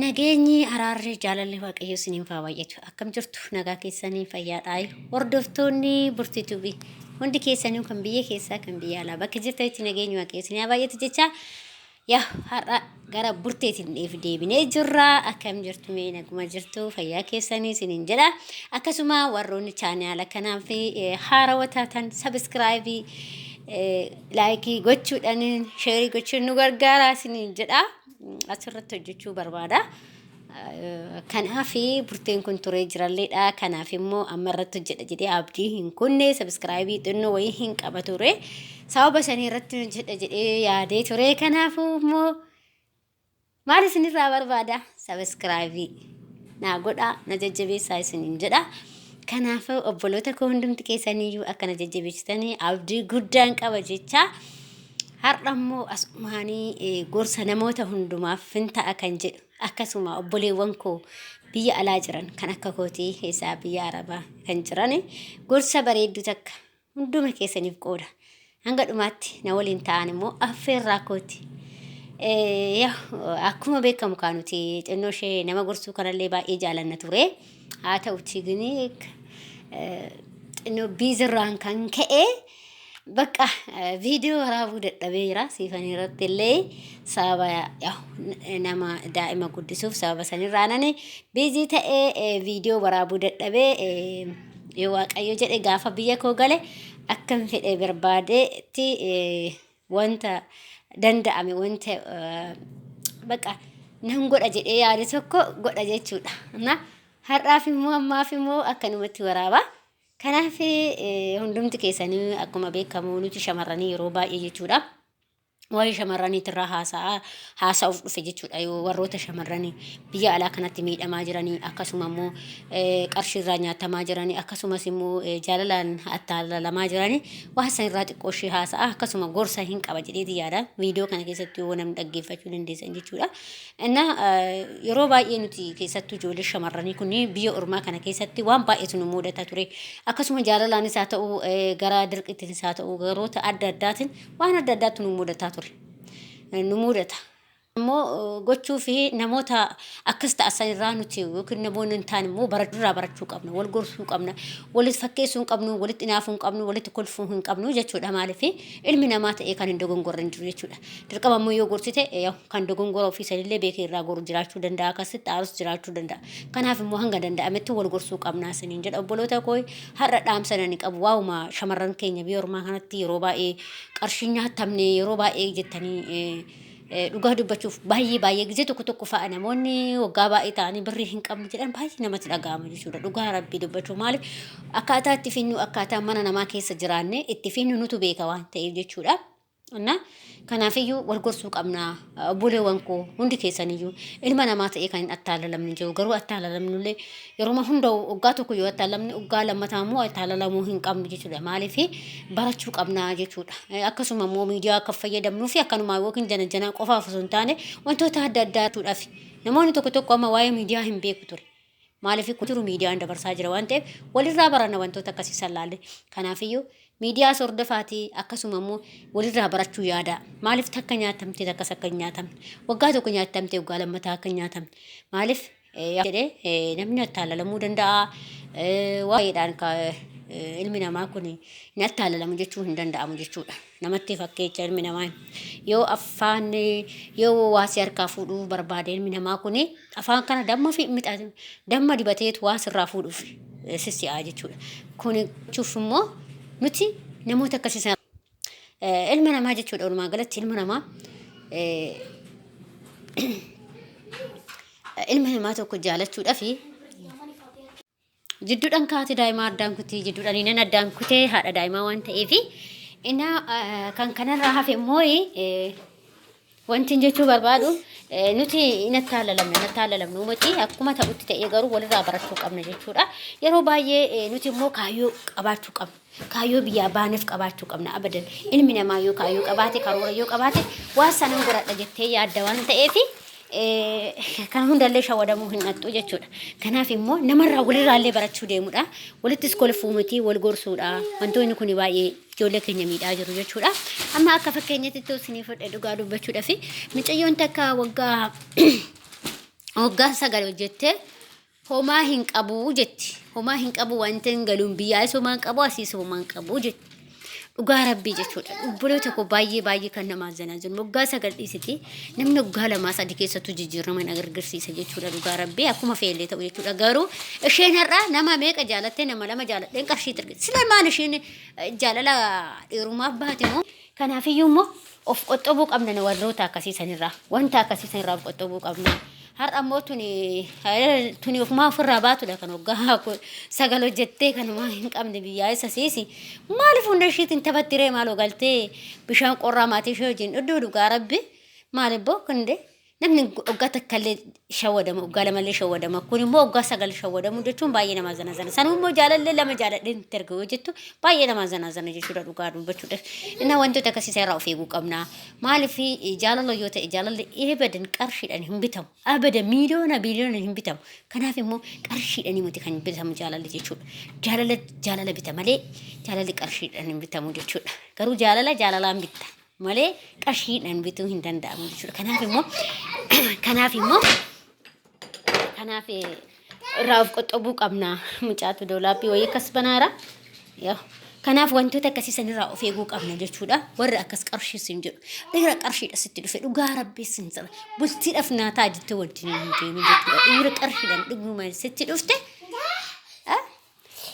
Nageenyi araarri jaalalli waaqayyo isiniif haa baay'atu. Akkam jirtu nagaa keessanii fayyaadhaa. Hordoftoonni Burtii Tuubii hundi keessanuu kan biyya keessaa kan biyya alaa bakka jirtanitti nageenyi waaqayyo isin haa baay'atu jecha yaa har'a gara burteetiin deebinee jirra. Akkam jirtu mee naguma jirtu fayyaa keessanii isiniin jedha. Akkasuma warroonni chaanaala kanaaf haarawa taatan sabiskiraayibii laayikii gochuudhaan sheerii gochuun nu gargaara isiniin jedha. Asirratti hojjechuu barbaada. Kanaaf burteen kun turee jiralleedha. Kanaaf immoo amma irratti hojjedha jedhee abdii hin kunne sabiskiraayibii xinnoo wayii hin qaba ture. Sababa sanii irratti hojjedha jedhee yaadee ture. Kanaafuu immoo maal isinirraa barbaada? Sabiskiraayibii naa godhaa na jajjabeessaa isiniin jedha. Kanaaf obboloota koo hundumti keessaniyyuu akka na jajjabeessitanii abdii guddaan qaba jecha. Har'a immoo asumaanii gorsa namoota hundumaaf hin ta'a kan jedhu akkasuma obboleewwan koo biyya alaa jiran kan akka kootii keessaa biyya arabaa kan jiran gorsa bareedduu takka hunduma keessaniif qooda. Hanga dhumaatti na waliin ta'an immoo affeerraa kooti. Akkuma beekamu kaa nuti xinnoo ishee nama gorsuu kanallee baay'ee jaalanna ture. Haa ta'uti gini xinnoo biizirraan kan ka'e bakka viidiyoo waraabuu dadhabee jira. Siifan irratti illee sababa nama daa'ima guddisuuf sababa sanirraa nani biizii ta'ee viidiyoo waraabuu dadhabee yoo Waaqayyo jedhe gaafa biyya koo gale akkan fedhe barbaadetti wanta danda'ame wanta bakka nan godha jedhee yaade tokko godha jechuudha. Na har'aaf immoo ammaaf immoo akkanumatti waraaba. Kanaaf hundumti keessanii akkuma beekamu nuti shamarranii yeroo baay'ee jechuudha. Waa'ee shamarraniitirraa haasa'aa haasa'uuf dhufe jechuudha. Yoo warroota shamarranii biyya alaa kanatti miidhamaa jiranii akkasuma immoo qarshiirraa nyaatamaa jiranii akkasumas immoo jaalalaan attaalalamaa jiranii waan san irraa xiqqoo ishee haasa'a akkasuma gorsa hin qaba jedheeti yaada. Viidiyoo kana keessatti yoo namni dhaggeeffachuu dandeessan jechuudha. Innaa yeroo baay'ee nuti keessattuu ijoollee shamarranii kun biyya ormaa kana keessatti waan baay'eetu nu mudata ture. Akkasuma jaalalaanis haa ta'u gara dirqittiinis haa ta'u garoota adda addaatiin waan adda addaatu nu mudataa ture. Nu mudata. Immoo gochuu fi namoota akkas ta'an san irraa nuti yookiin namoonni hin taane immoo irraa barachuu qabna. Wal gorsuu qabna. Walitti fakkeessuu hin qabnu, walitti hinaafuu hin qabnu, walitti kolfuu hin qabnu jechuudha. Maaliif ilmi namaa ta'ee kan hin dogongorre hin jiru jechuudha. Dirqama immoo yoo gorsite kan dogongora ofii sanillee beekee irraa goru jiraachuu danda'a. Akkasitti aarus jiraachuu danda'a. Kanaaf immoo hanga danda'ametti wal gorsuu qabna isiniin jedha obboloota koo. Har'a dhaamsa nani qabu waa'uma shamarran keenya biyya ormaa kanatti yeroo baay'ee qarshii nyaatamne yeroo baay'ee jettanii dhugaa dubbachuuf baay'ee baay'ee gizee tokko tokko fa'a namoonni waggaa baay'ee ta'anii birrii hin qabnu jedhan baay'ee namatti dhaga'ama jechuudha. Dhugaa rabbii dubbachuu maaliif akkaataa itti finnu akkaataa mana namaa keessa jiraanne itti finnu nutu beeka waan ta'eef jechuudha. Inna kanaafiyyuu wal gorsuu qabna obboleewwan koo hundi keessaniyyuu ilma namaa ta'ee kan hin attaalalamne jiru garuu attaalalamnullee yeroo hunda waggaa tokko yoo attaalamne waggaa lammataa immoo attaalalamuu hin qabnu jechuudha maaliif barachuu qabna jechuudha akkasuma immoo miidiyaa akka fayyadamnuu fi akkanumaa yookiin jana janaa qofaaf osoo hin taane wantoota adda addaatuudhaaf namoonni tokko tokko amma waa'ee miidiyaa hin beeku ture Maaliif kun jiru miidiyaan dabarsaa jira waan ta'eef walirraa baranna wantoota akkasii san laalle. Kanaafiyyuu miidiyaas hordofaatii akkasuma immoo walirraa barachuu yaadaa. Maaliif takka nyaatamte takkas akka hin nyaatamne. Waggaa tokko nyaatamte waggaa lammataa akka hin nyaatamne. Maaliif jedhee namni attaallalamuu danda'a. Waa'eedhaan ilmi namaa kun hin attaalalamu jechuu hin danda'amu jechuudha. Namatti fakkeecha ilmi namaa yoo afaan yoo waa si harkaa fuudhuu barbaade ilmi namaa kun afaan kana damma fi damma dibateetu waa sirraa fuudhuuf sissi'aa jechuudha. Kun jechuuf immoo nuti namoota akkasii sana ilma namaa jechuudha walumaa galatti ilma namaa ilma namaa tokko jaalachuudhaaf Jidduudhaan kaate daa'imaa addaan kutii jidduudhaan nan addaan kutee haadha daa'imaa waan ta'eef innaa kan kanarraa hafe immoo wanti jechuu barbaadu nuti hin attaalalamne hin attaalalamne uumati akkuma ta'utti ta'ee garuu walirraa barachuu qabna jechuudha. Yeroo baay'ee nuti immoo kaayyoo qabaachuu qabna. Kaayyoo biyyaa baaneef qabaachuu qabna abadan. Ilmi namaa yoo kaayyoo qabaate karoora yoo qabaate waan sanan godhadha jettee yaadda waan ta'eef kan hundallee shawadamuu hin dhaqxu jechuudha. Kanaaf immoo namarraa walirraallee barachuu deemudha. Walittis kolfuu miti wal gorsuudha. Wantoonni kun baay'ee ijoollee keenya miidhaa jiru jechuudha. Amma akka fakkeenyatti isinii fudhe dhugaa dubbachuudhaaf micayyoon takka waggaa Waggaa 9 hojjettee homaa hin qabu jetti. Homaa hin qabu wanta hin galuun biyyaas homaa hin qabu asiis homaa hin qabu jetti. Dhugaa rabbii jechuudha. Obboloota koo baay'ee baay'ee kan nama azanaa jiru. Waggaa 9 dhiisiti namni waggaa 2 3 keessattuu jijjiirama hin agarsiisa jechuudha dhugaa rabbii akkuma feellee ta'u jechuudha. Garuu isheen har'a nama meeqa jaalattee nama lama jaaladheen qarshii erge. Sila maal isheen jaalala dhiirumaaf baate moo? Kanaafiyyuu immoo of qoxxobuu qabna warroota akkasii sanirraa. Wanta akkasii sanirraa of qoxxobuu qabna. Har'a immoo tuni tuni ofumaa ofirraa baatudha kan waggaa 9 hojjettee kanumaa hin qabne biyyaa isa siisi. Maaliif hunda ishiitiin taphattiree maaloo galtee bishaan qorraa maatii ishee wajjin dhudduu dhugaa rabbi maal ibboo kundee namni waggaa takka illee shawwadama waggaa lama illee shawwadama kun immoo waggaa 9 shawwadamu jechuun baay'ee nama zana zana sanuu immoo jaalallee lama jaaladheen itti erga yoo jettu baay'ee nama zana zana jechuudha dhugaa dubbachuudhaaf inna wantoota akkasii irraa of eeguu qabna maaliif jaalala yoo ta'e jaalalli eebadan qarshiidhaan hin bitamu abadan miiliyoona biiliyoona hin bitamu kanaaf immoo qarshiidhaan miti kan bitamu jaalalli jechuudha jaalala jaalala bita malee jaalalli qarshiidhaan hin bitamu jechuudha garuu jaalala jaalalaan bitta malee qarshiidhaan bituu hin danda'amu jechuudha. Kanaaf immoo kanaaf immoo kanaaf irraa of qoxxobuu qabna. Mucaatu doolaapii wayii akkas banaara. Yaa. Kanaaf wantoota akkasii sanirraa of eeguu qabna jechuudha. Warri akkas qarshii sin jedhu. Dhiira qarshiidha sitti dhufe dhugaa rabbii sin jira. Bultiidhaaf naa ta'a jettee wajjin hin deemin jechuudha. Dhiira qarshiidhaan dhuguma sitti dhufte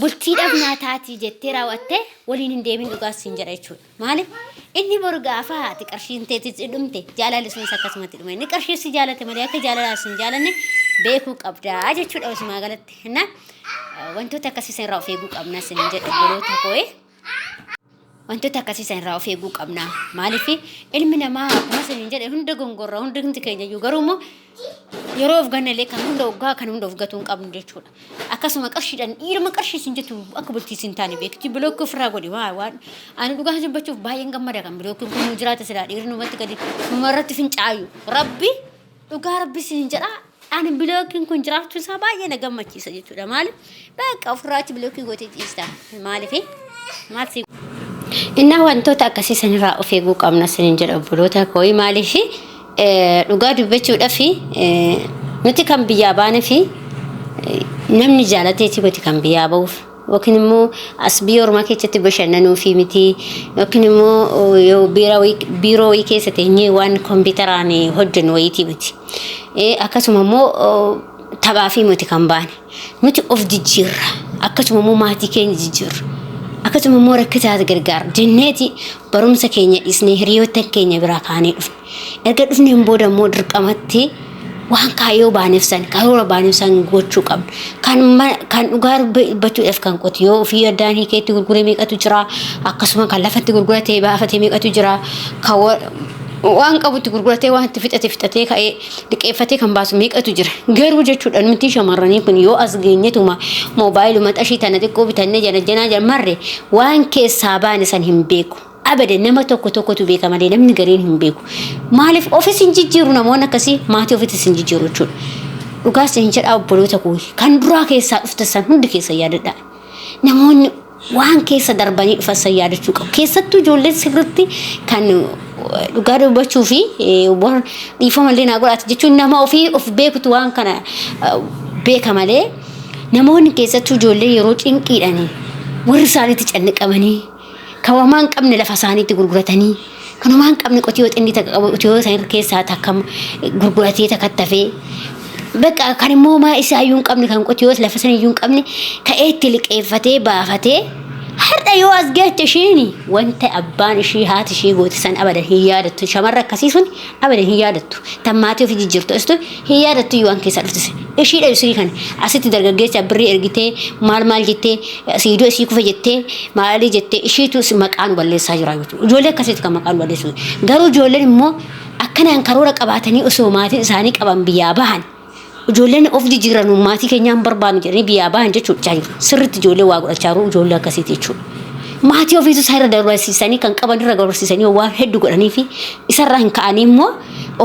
Bultiidhaaf naa taatii jettee raawwattee waliin hin deemin dhugaas siin jedha jechuudha. Maaliif inni boru gaafa ati qarshiin teetis dhumte jaalalli sunis akkasumatti dhuma. Inni qarshii si jaalate malee akka jaalalaa si hin jaalanne beekuu qabda jechuudha osumaa galatti. Innaa wantoota akkasii san irraa of eeguu qabna sin jedha obboloota koo. Wantoota akkasii san irraa of eeguu qabna. Maaliif ilmi namaa akkuma isin jedhe hunda gongorra hundi keenya iyyuu garuu immoo yeroo of ganna illee kan hunda waggaa kan hunda of gatuu hin qabnu jechuudha. Akkasuma qarshiidhaan dhiiruma qarshii isin jettu akka bultii isin taane beekti bilookii ofirraa godhi waa waan ani dhugaa dubbachuuf baay'een gammada kan bilookiin kun nu jiraate silaa dhiirri numatti gadi numarratti fincaayu rabbi dhugaa rabbi isin jedha ani bilookiin kun jiraachuu isaa baay'ee na gammachiisa jechuudha maaliif bakka ofirraa achi bilookii gootee ciista maaliif maal si Innaa wantoota akkasii sanirraa of eeguu qabna isinin jedha obboloota koo maaliif dhugaa dubbachuudhaaf nuti kan biyyaa baaneef namni jaalateeti miti kan biyyaa ba'uuf yookiin immoo as biyya ormaa keessatti bashannanuufi miti yookiin immoo yoo biiroo wayii keessa teenyee waan kompiitaraan hojjennu wayiitii miti. Akkasuma immoo taphaafii miti kan baane. Nuti of jijjiirra. Akkasuma immoo maatii keenya jijjiirra. Akkasuma immoo rakkisaa gargaara. Jenneeti barumsa keenya dhiisnee hiriyoota keenya biraa kaanee dhufne. Erga dhufneen booda immoo dirqamatti waan kaayyoo baaneef san karoora baaneef san gochuu qabna. Kan kan dhugaa dubbachuudhaaf kan qotiyoo ofii addaan hiikeetti gurguree meeqatu jira. Akkasuma kan lafatti gurguratee baafatee meeqatu jira. Kan waan qabutti gurguratee waan itti fixate fixatee ka'ee liqeeffatee kan baasu meeqatu jira. Garuu jechuudha nuti shamarranii kun yoo as geenyetuma moobaayiluma xashii tana xiqqoo bitannee jana janaa jalmarre waan keessaa baane san hin beeku. Abadan nama tokko tokkotu beeka malee namni gariin hin beeku. Maaliif ofis hin jijjiiru namoonni akkasii maatii ofitis hin jijjiiru jechuudha. Dhugaas hin jedhaa obboloota koo kan duraa keessaa dhuftan san hundi keessa yaadadhaa. Namoonni waan keessa darbanii dhufan san yaadachuu qabu. Keessattuu ijoolleen sirriitti kan dhugaa dubbachuu fi dhiifama illee naa godhaati jechuun nama ofii of beekutu waan kana beeka malee namoonni keessattuu ijoollee yeroo cinqiidhaan warri isaaniitti canniqamanii kan homaa hin qabne lafa isaaniitti gurguratanii kan homaa hin qabne qotiyoo xinni takka qabu qotiyoo san keessaa takka gurguratee takka tafee bakka kan immoo homaa isaa iyyuu hin qabne kan qotiyoo lafa sana iyyuu hin qabne ka'ee itti liqeeffatee baafatee har'a yoo as geette ishiin wanta abbaan ishii haati ishii goote san abadan hin yaadattu shamarra akkasii sun abadan hin yaadattu tan maatii ofii jijjiirtu astu hin yaadattu iyyuu waan keessaa dhufte ishiidha isii kan asitti dargaggeessa birrii ergitee maal maal jettee siidoo isii kufe jettee maalii jettee ishiitu maqaa nu balleessaa jira jechuudha. Ijoollee akkasiiti kan maqaa nu balleessu. Garuu ijoolleen immoo akkanaan karoora qabaatanii osoo maatiin isaanii qaban biyyaa bahan ijoolleen of jijjiiran maatii keenyaa hin barbaannu jedhanii biyyaa bahan jechuudha. Sirriitti ijoollee waa godhachaa jiru ijoollee akkasiiti jechuudha. Maatii ofiitu isaan irra dabarsiisanii kan qaban irra dabarsiisanii waan hedduu godhanii fi isarraa hin ka'anii immoo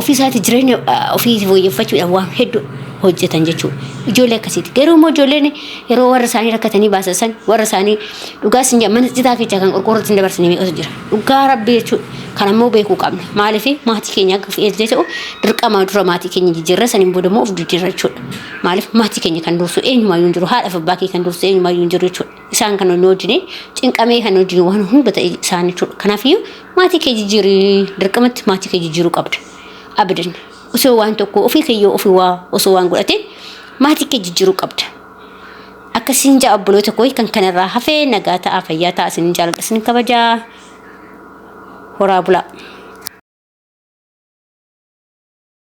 ofii isaati jireenya ofii fooyyeffachuudhaaf waan hedduu hojjetan jechuudha. Ijoollee akkasiiti. Garuu immoo ijoolleen yeroo warra isaanii rakkatanii baasan san warra isaanii dhugaa sin jedha mana citaa keessaa kan qorqoorrootti hin dabarsine meeqatu jira. Dhugaa rabbii jechuudha. Kan ammoo beekuu qabna. Maaliif maatii keenya akka fe'ee ta'u dirqama dura maatii keenya jijjiirra saniin booda immoo of jijjiirra jechuudha. Maaliif maatii keenya kan dursu eenyumaayyuu hin jiru haadha fi abbaa kee kan dursu eenyumaayyuu hin jiru jechuudha. Isaan kan nu wajjin cinqamee kan wajjin waan hunda ta'e isaan jechuudha. Kanaafiyyuu maatii kee jijjiirii dirqamatti maatii kee jijjiiruu qabda. Abadan. Osoo waan tokko ofii keeyyoo ofii waa osoo waan godhateen maatii kee jijjiiruu qabda. Akkasiin ja'a obboloota koo kan kanarraa hafee nagaa ta'aa fayyaa ta'aa isin jaaladha isin kabajaa horaa bulaa.